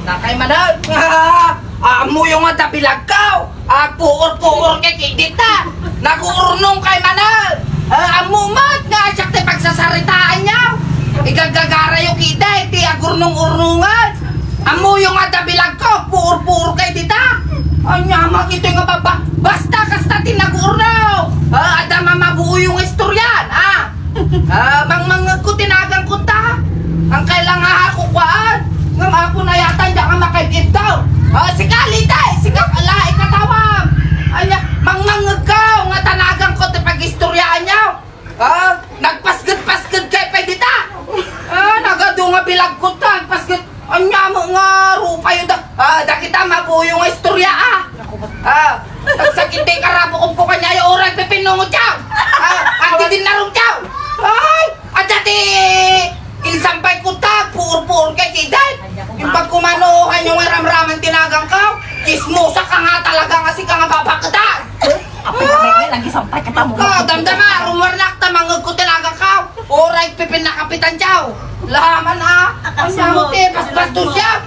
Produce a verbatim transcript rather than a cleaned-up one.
Kay manen, ah, ammoyo nga adda bilagko. Agpuor-puor kay kidita. Naguurnong kay manen. Ah, ammo met nga siak ti pagsasaritaanyo. Igagagarayo kidita, ti agurnong-urnongan. Ammoyo nga adda bilagko, agpuor-puor kay dita. Ania met itoy nga baba. Basta kasta ti naguurnong. Ah, adda mamabuoyo nga istoryan, ah. Ah, mangmangngegko ti naganko ta. Ang kailangan ako kuan. Ngem ako nayatan, diak nga makaibibdaw. Ah, sika, Lite, sika, ala, ikatawag. Ania, mangmangngegko nga ta naganko ti pagistoryaanyo. Ah, nagpasget-pasget kay pay dita. Ah, nagadu nga bilagko ta, nagpasget. Ania met nga rupayo da. Ah, dakita mabuoyo nga istorya, ah. Ah, nagsakit ti karabukop ko kaniayo, uray pipinnungot yaw. Ah, agdi din narong yaw. Ay, adda ti insampay ko ta, puor-puor kay kiday. Imbag ko manuhan yung ramraman ti naganko. Chismosa ka nga talaga nga sika nga babaketan. Apay ka, Meme, nagisampay ka ta mo. Ah, damdama, rumwarnak ta, mangngegko ti naganko. Uray, pipin na kapitan yaw. Laman, ah. Ang Akasumog. Ti, basbastos yaw.